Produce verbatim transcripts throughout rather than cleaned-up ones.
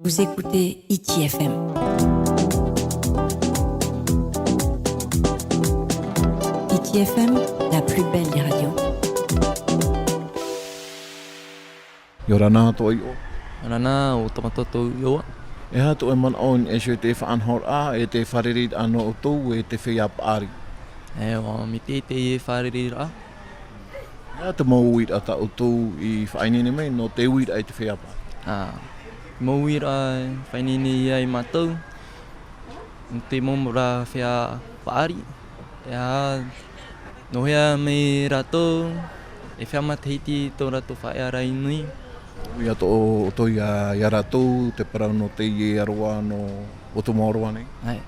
Vous écoutez Hiti F M. Hiti F M, la plus belle des radios. ʻIa ora na tō ʻoe iʻoa. ʻIa ora na, ʻo Tamata tōʻu iʻoa. E aha tō ʻoe manaʻo i niʻa iho i te faʻanahoraʻa, e te fārereiraʻa nō ʻoutou, e te feiā paʻari? E, ʻua mea iti te fārereiraʻa. E aha te mau uiraʻa tā ʻoutou i faʻaineine mai nō te uiraʻa i te feiā paʻari? Ā, mau uiraʻa e faʻaineine ai mātou, nō te mau ra feiā paʻari. E aha, nō hea mai rātou e feiā matahiti tō rātou faʻaearaʻa nui. ʻUa tō, tō ia, ia rātou te parau nō teie aroā nō Ōtūmāʻa nei? ʻAe.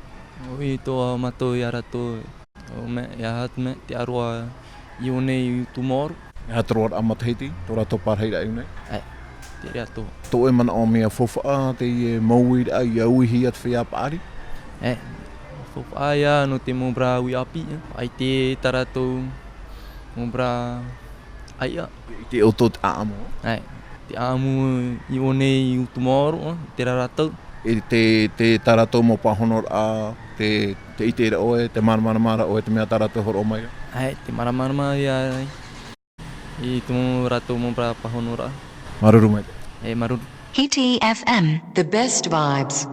ʻUa tō mātou ia rātou, ʻo mea, e aha te mea, te aroā i ʻō nei i Ōtūmāʻa. E aha te roaraʻa matahiti, tō rātou parahiraʻa i ʻō nei? ʻAe, te reira atoʻa. Tō ʻoe manaʻo mea faufaʻa teie mau uiraʻa ʻia uihia te feiā paʻari? ʻAe, faufaʻa ïa nō te mau ra uiʻāpī, ʻaita tā rātou mau ra ʻaiʻa. ʻIte ʻoutou te ʻāʻamu? ʻAe, te ʻāʻamu i ʻō nei i Ōtūmāʻa, terā rātou. E te, te tā rātou mau pāhonoraʻa, te, te ʻite ra ʻoe, te māramarama ra ʻoe, te mea tā rātou hōroʻa mai ra? ʻAe, te māramarama ïa i te mau rātou mau ra pāhonoraʻa. Māuruuru maitaʻi. E, māuruuru. Hiti F M, the best vibes.